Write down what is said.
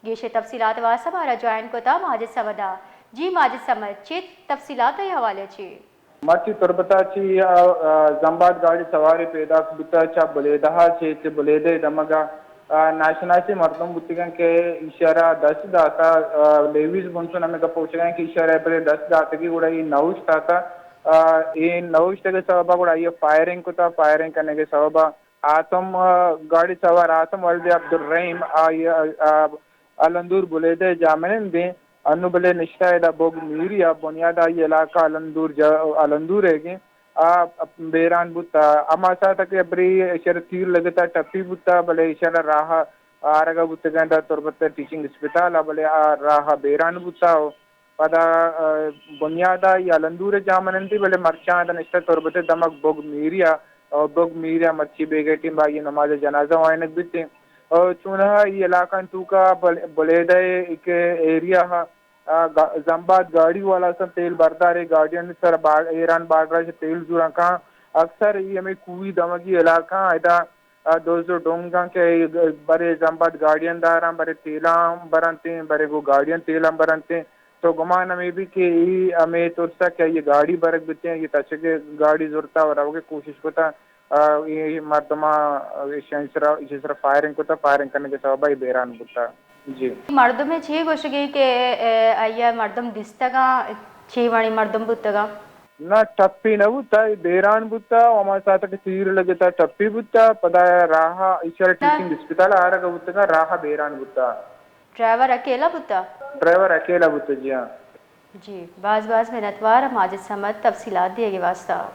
گیشیں تفصیلات واسطہ مارا جوائن کتا ماجد صمد ءَ۔ جی ماجد صمد، چے تفصیلات ءِ حوالے چی؟ مرچی تربت ءَ چی، آ، آ، زمباد گاڑی سوارے پیداک بوتا چہ بلیدہ ءَ چہ، چہ بلیدہ ءِ دمگ ءَ، آ، ناشناسیں مردم بوتگاں کہ ایشرا دست داتا، آ، لیویز بنسن ہمے گپ ءَ گوشگاں کہ ایشرا بلے دست داتگی گڑا اے نہ اوشتاتا، آ، اے نہ اوشتگ ءِ سبب ءَ گڑا آئی ءَ فائرنگ کتا، فائرنگ کنگ ءِ سبب ءَ آتم، آ، گاڑی سوار آتم ولد عبدالرحیم، آ، آ، آ، الندور بلیدہ ءِ جاہمنندیں، انو بلے نشتہ ادا بوگ میری ءَ، بنیاد آئی علاقہ الندور جا-، الندور ءِ گیں، آ، بیران بوتا۔ ہما ساعت کہ ابری ایشرا تیر لگتا ٹپی بوتا، بلے ایشرا راہ آرگا بوتگاں دا تربت ٹیچنگ اسپتال ءَ، بلے آ راہ بیران بوتا۔ پدا، آ، بنیاد ءَ یا لندور ءِ جاہمنندی، بلے مرچاں ادا نشتہ تربت ءِ دمگ بوگ میری ءَ، آ، بوگ میری ءَ مرچی بیگہ ٹیم ءَ آئی ءِ نماز جنازہ وانگ بیتیں۔ آ، چونہا اے علاقہ توکا بل-، بلیدہ ءِ ایک ایریا ءَ، آ، گا-، زمباد گاڑی والا سن تیل بردار ءِ گاڑیانی سر با-، ایران بارڈر ءَ تیل زوراں کاں۔ اکثر اے ہمے کوہی دمگی علاقہ ادا آ، دز و ڈونگاں کہ برے زمباد گاڑیاں داراں، برے تیلاں برنتیں، برے گوں گاڑیاں تیلاں برنتیں۔ تو گمان ہمے بی کہ اے ہمے ترسا کہ آئی گاڑی برگ بیتیں، اے تچگ گاڑی زرتا و روگ کوشش کتا، آ، اے مردماں ایشانی سرا، ایشی سرا فائرنگ کتا، فائرنگ کنگ سبب اے بیران بوتا۔ جی۔ مردم چی گوشگی کہ، اے، آئی مردم دیستگاں، چی وانی مردم بوتگاں؟ نہ، ٹپی نہ بوتا، اے بیران بوتا، و ہما ساعت کہ تیر لگتا ٹپی بوتا، پدا راہ ایشرا ٹیچنگ اسپتال آرگ بوتگا، راہ بیران بوتا۔ ڈرائیور اکیلا بوتا؟ ڈرائیور اکیلا بوتا، جی ہاں۔ جی، باز باز منتوار ماجد صمد تفصیلات دیگی واسطہ۔